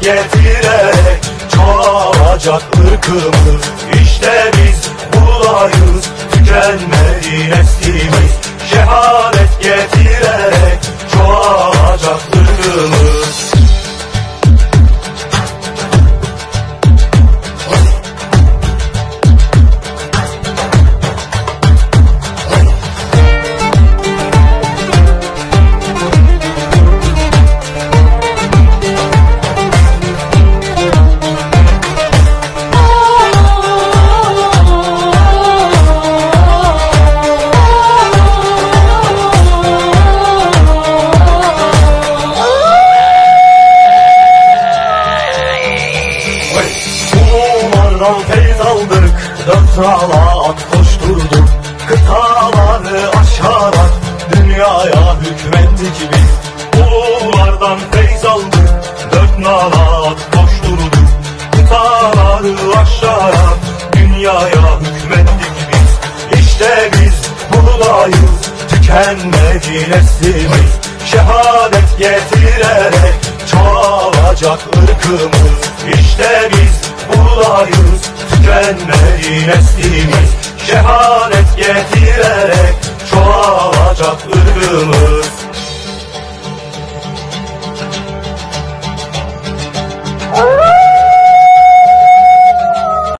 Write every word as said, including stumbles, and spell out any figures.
گەتىرەرەك چوغالاجاق ئىرقىمىز. ئىشتە بىز بۇلايىز تۈكەنمەي نەسلىمىز. شاھادەت گەتىرەرەك چوغالاجاق ئىرقىمىز. ئۇلۇغلاردىن پەيز ئالدۇق، دۆت نالات قوشتۇردۇق، قىتالارنى ئاشاراق دۇنياغا ھۆكۈمەتلىك بىز. ئۇلۇغلاردىن پەيز ئالدۇق، دۆت نالات قوشتۇردۇق، قىتالارنى ئاشاراق دۇنياغا ھۆكۈمەتلىك بىز. ئىشتە بىز بۇلايىز تۈكەنمەي نەسلىمىز. شاھادەت گەتىرەرەك چوغالاجاق ئىرقىمىز. ئىشتە بىز بۇلايىز تۈكەنمەي نەسلىمىز. شاھادەت گەتىرەرەك چوغالاجاق ئىرقىمىز.